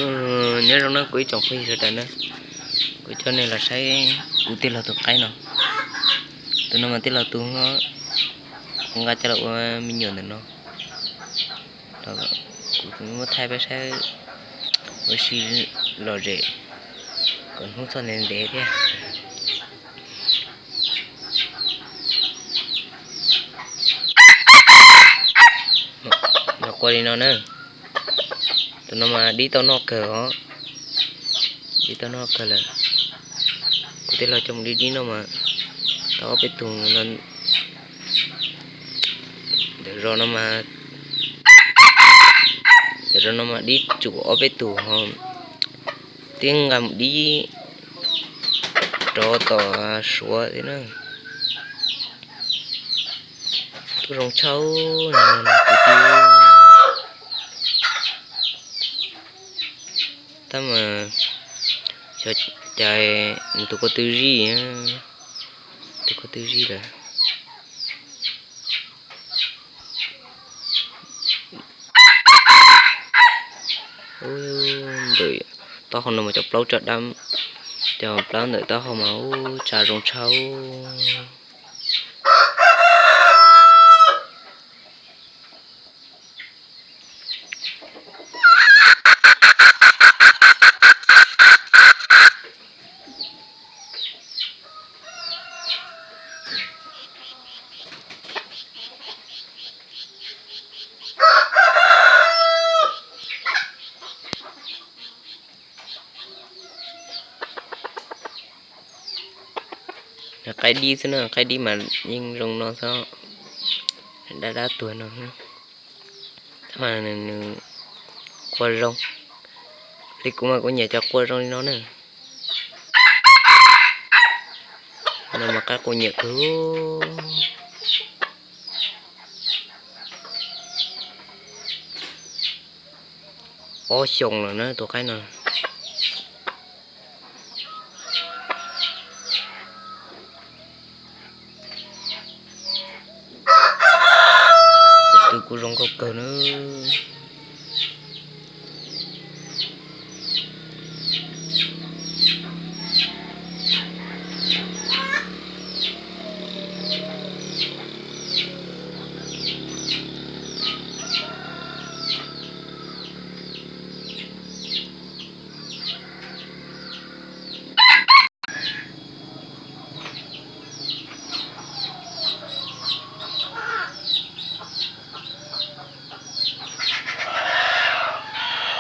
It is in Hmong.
Nyob zoo na kuv ib tsoom phooj ywg sawv daws na, kuv coj nej los saib kuv tij laug tus qaib no. Tus no mas tij laug tus, kuv nqa coj los ua me nyuam ntawm no. Kuv muab thaij peb saib ua si lom zem kom hnub txog ntev ntev thiab. Los qua li no na. Tus no mas dib tau noj kawg os. Dib tau noj kawg lawm. Kuv tij laug coj mus dib dib noj mas tau ob peb tug no. Ntawm zos no mas, ntawm zos no mas dib tsum ob peb tug ho twb nqa mus dib rov tom Suav thiab na. Tub zoo tshaj, kuv tij. Tab mas xyov cas nws tus ko tw zij, tus ko tw zij lawm. Ntawm taub hau no mas cov plaub tsa dab, cov plaub ntawm taub hau mas ub tsa zoo tshaj. Qaib dib xwb na, qaib dib mas yeej zoo no xwb, dab dab tuag no. Tab mas nws qua zoo, li kuv mas kuv nyiam cov qua zoo li no na. No mas qaib qua nyiam kawg. Ob xyoos lawm na tus qaib no. Tus twg kuj zoo nkauj kawg na.